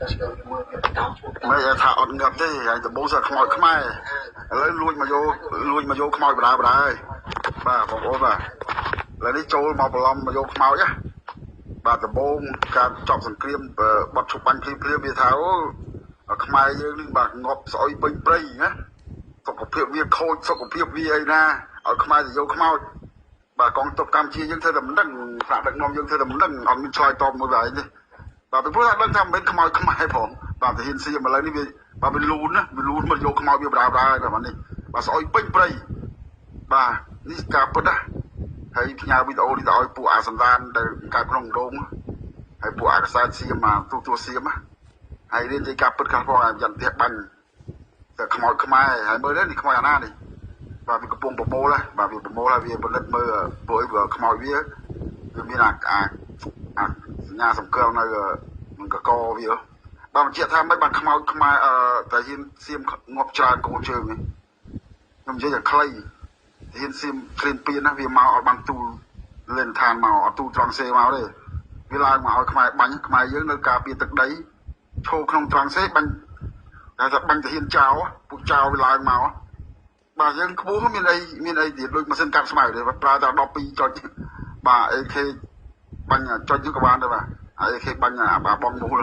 មិនថាអត់ងាប់ទេ ហើយដំបូងសើខ្មោចខ្មែរ ឥឡូវលួចមកយក លួចមកយកខ្មោចបដាបដាហើយ បាទបងប្អូន។ បាទ ឥឡូវនេះចូលមកបន្លំមកយកខ្មោចណា។ បាទ ដំបូងការចប់សង្គ្រាម បត់ឈប់បាញ់ភ្លាមភ្លាម វាថាអូខ្មែរយើងនឹង បាទ ងាប់ស្អុយពេញព្រៃណា សុខភាពវាខូច សុខភាពវាអីណា ឲ្យខ្មែរទៅយកខ្មោច។ បាទ កងទ័ពកម្ពុជាយើងធ្វើតែមិនដឹង ថ្នាក់ដឹកនាំយើងធ្វើតែមិនដឹង អត់មានឆ្លើយតបមួយបែបទេ។ បាទ ពីព្រោះថាដឹងថាមិនមែនខ្មោចខ្មែរផង។ បាទ ទាហានសៀមឥឡូវនេះវា បាទ វាលូនណា វាលូនមកយកខ្មោចវាបដាបដាហើយ។ បាទ នេះ បាទ ស្អុយពេញព្រៃ។ បាទ នេះការពិតណា ហើយផ្ញើវីដេអូនេះទៅឲ្យពួកអាសន្តានដែលកើតក្នុងដង ហើយពួកអាកសែតសៀម អាទូទួសៀម ហើយរៀននិយាយការពិតខ្លះផង អាយន្តះបាញ់តែខ្មោចខ្មែរ ហើយមើលនេះខ្មោចអាណានេះ។ បាទ វាកំពុងប្រមូល បាទ វាប្រមូលហើយ វាផលិតមើលពួកអីខ្មោចវា វាមានអាអាអាសញ្ញាសម្គាល់នៅនឹងកកវា។ បាទ បញ្ជាក់ថាមិនបានខ្មោចខ្មែរ អឺតែហ៊ានសៀមងាប់ច្រើនកូនជើងនេះ ខ្ញុំនិយាយតែខ្លី ហ៊ានសៀមគ្លៀនពៀនណា វាមកអត់បានទូលលេនឋានមក អត់ទូលត្រង់សេមកទេ វាឡើងមកឲ្យខ្មែរបាញ់ ខ្មែរយើងនៅការពារទឹកដីឈោក្នុងត្រង់សេ បាញ់តែថាបាញ់ទាហានចោល ពួកចោលវាឡើងមក។ បាទ យើងខ្ពស់មានអី មានអីទៀត ដូចម៉ាស៊ីនកាត់ស្មៅទេ ប្រើតែ12ចុច បាទ AK បាញ់ចុចក៏បានដែរ។ បាទ AK បាញ់អាបងមូល